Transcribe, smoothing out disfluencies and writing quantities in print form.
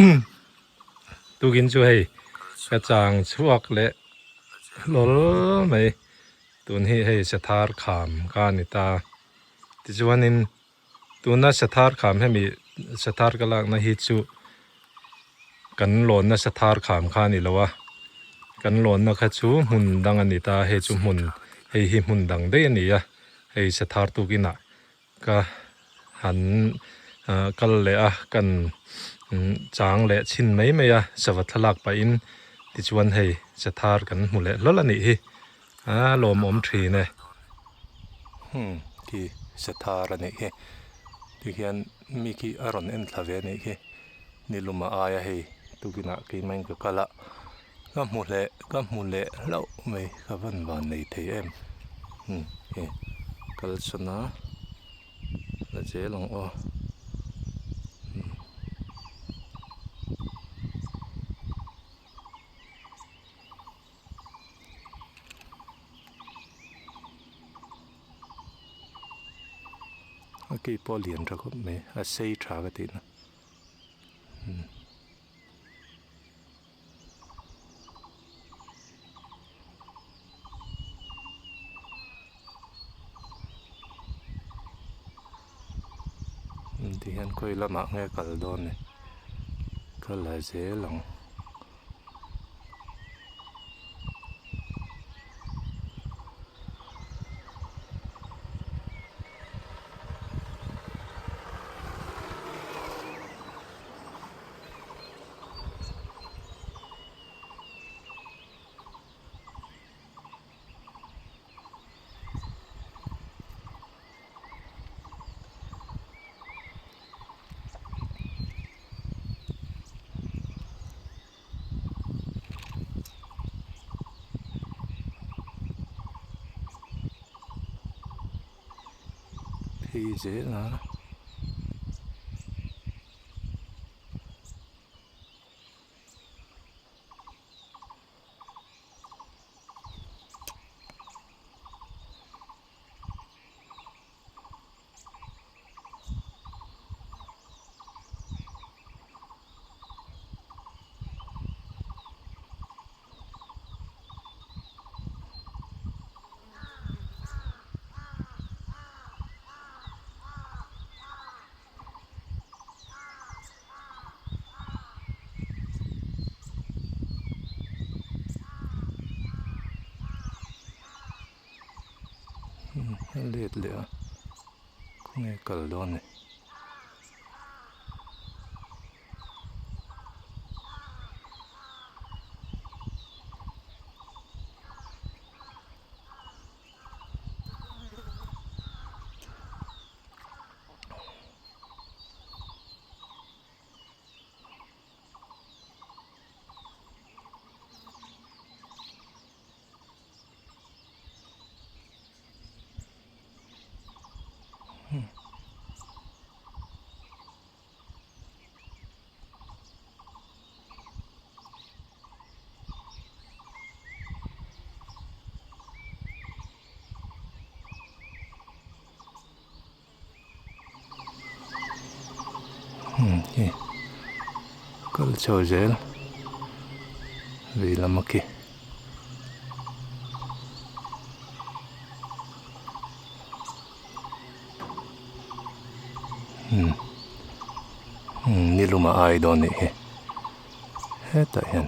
Tukin chu hei ka chang chhuak leh hlawl mai tun hi hei sathar kham ka ni ta tichuanin tuna sathar kham hemi sathar ka lakna hi chu kan lawnna sathar kham kha a ni lo a kan lawnna kha chu hmun dang a ni ta hei chu hmun hei hi hmun dang daih a ni a hei sathar tukinah Ka han kal leh a, kan chang leh chhin mai mai a, sava thlalak pahin tichuan hei sathar kan hmu leh hlawl a nih hi, a lawmawm thin e. Hmm khi sathar a nih hi, tikhian mi khi a rawn en thla ve a nih khi, niluma aia hei tukinah keimah in ka kal a, ka hmu leh ka hmu leh hlauh mai ka van van nei thei em hmm hei kal sawn a la zel ang aw hmm. A key pawh a lian tha khawp mai a sei tha ka tihna hmm. Ti hian khawi lamah nge kal dawn ni ka la zel ang. Phei zel a. A let leh a khawnge kal dawn ni. Hei kal chho zel vei lam a khi. Ni lum a ai dawn nih hi hetah hian.